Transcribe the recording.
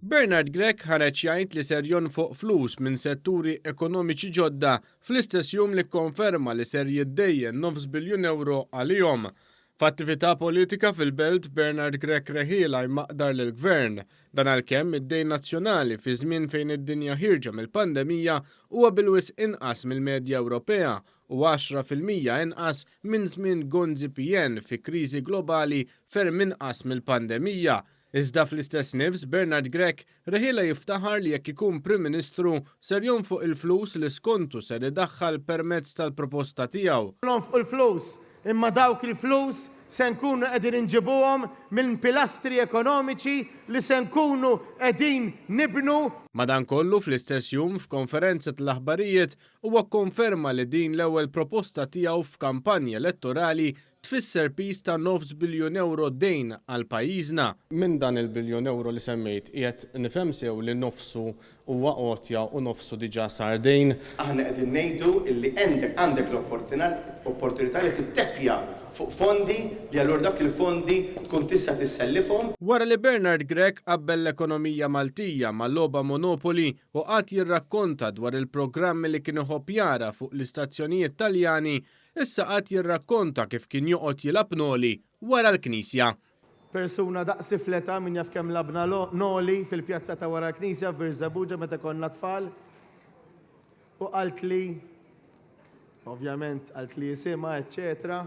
Bernard Grech ħareġ jgħid li ser jonfoq flus minn setturi ekonomiċi ġodda fl-istess jum li kkonferma li ser jiddejjen nofs biljun ewro għalihom. F'attività politika fil-Belt, Bernard Grech reħielha jmaqdar lill-Gvern. Dan għalkemm id-dejn nazzjonali fi żmien fejn id-dinja ħierġa mill-pandemija huwa bil-wisq inqas mill-medja Ewropea u 10% inqas minn żmien Gonzi PN fi kriżi globali ferm inqas mill-pandemija. Iżda fl-istess nifs Bernard Grech reħielha jiftaħar li jekk ikun Prim Ministru ser jonfoq il-flus li skontu ser idaħħal permezz tal-proposta tiegħu. Nonfqu l-flus, imma dawk il-flus se nkunu qegħdin inġibuhom minn pilastri ekonomiċi li se nkunu qegħdin nibnu. Madankollu fl-istess jum f'konferenza tal-aħbarijiet huwa kkonferma li din l-ewwel proposta tiegħu f'kampanja elettorali tfisser piż ta' nofs biljun ewro dejn għal pajjiżna. Minn dan il-biljun ewro li semmejt, qiegħed nifhem sew li nofsu huwa għotja u nofsu diġà sar dejn? Aħna qegħdin ngħidu illi għndek għandek l-opportunità li titteppja fuq fondi li allura dawk il-fondi tkun tista' tissellifhom. Wara li Bernard Grech qabbel l-ekonomija Maltija ma' logħba Monopoly u qagħad jirrakkonta dwar il-programmi li kien iħobb jara fuq l-istazzjonijiet Taljani, Issa qagħad jirrakkonta kif kien joqgħod jilgħab noli wara l-knisja. Persuna daqsi fl-età, min jaf kemm lgħabna noli fil-pjazza ta' wara l-knisja f'Birżebbuġa meta konna tfal. U qaltli, ovvjament qaltli isimha, eċċetera.